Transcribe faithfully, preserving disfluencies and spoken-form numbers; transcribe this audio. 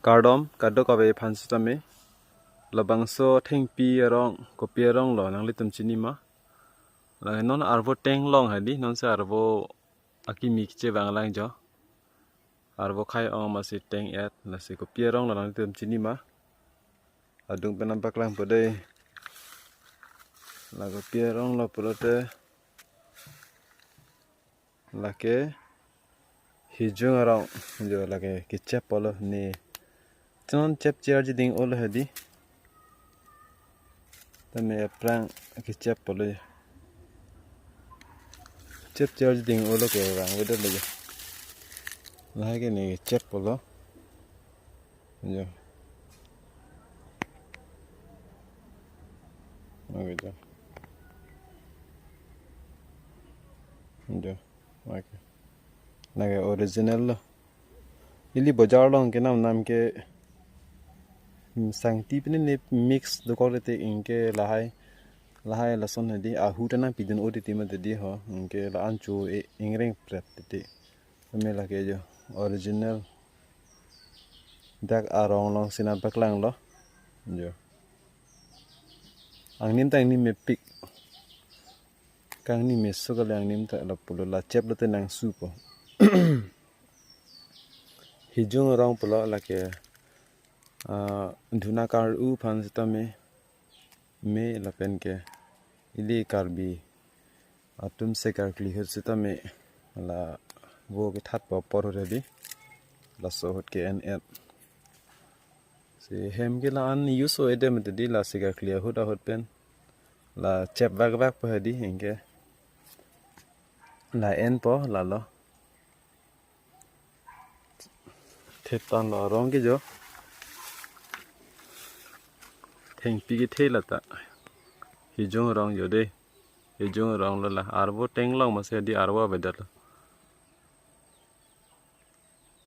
Kardom kadokave aphan sitame. Labangso thengpi arong, kopi arong lo nanglitum chini ma? Lake non arvo tenglong hadi, non si arvo akimi kechevang lang jo. Arvo khai-ong masi teng-et, lasi kopi arong lo nanglitum chini ma? Adung pen nangpaklangpo dei. La kopi arong lo pulote, lake hijung arong jo, lake kechep pulo ne. Chon chep cherji ding-olo hadi. Tame aphrang kechep pulo. Chep cherji ding-olo ke rang weather lo jo. Lahai ke ne kechep pulo. Jo. Oke, jo. Jo. Oke. Lake original lo. Ili bojar along kenam nam ke, hmm, sangti pine ne mix dokok le te, anke lahai, lahai lason hadi ahut ta nangpidun-o titi mati di ho, anke la-an chu e ingrengpret titi. Tame lake jo original dak arong along si nangpaklang lo. Jo. Angnim ta angnim mepik. Kangni meso kali angnim ta lapulo, la chep lote nangsupo. Hijung arong pulo lake, ah, dhuna kar-u aphan sitame me lapen ke ili Karbi atum sekarkli ahut sitame la vo kethatpo apor ahut hadi. Laso ahut ke en-et. Si hem ke la-an use o-edem titi, la sekarkli ahut ahut pen. La chep vakvak po hadi, anke la enpo lalo. Thetan lo arong ke jo. Thengpi kethe lata. Hijung arong jo dei. Hijung arong lo la. Arvo tenglong masi hadi arvo avedet lo.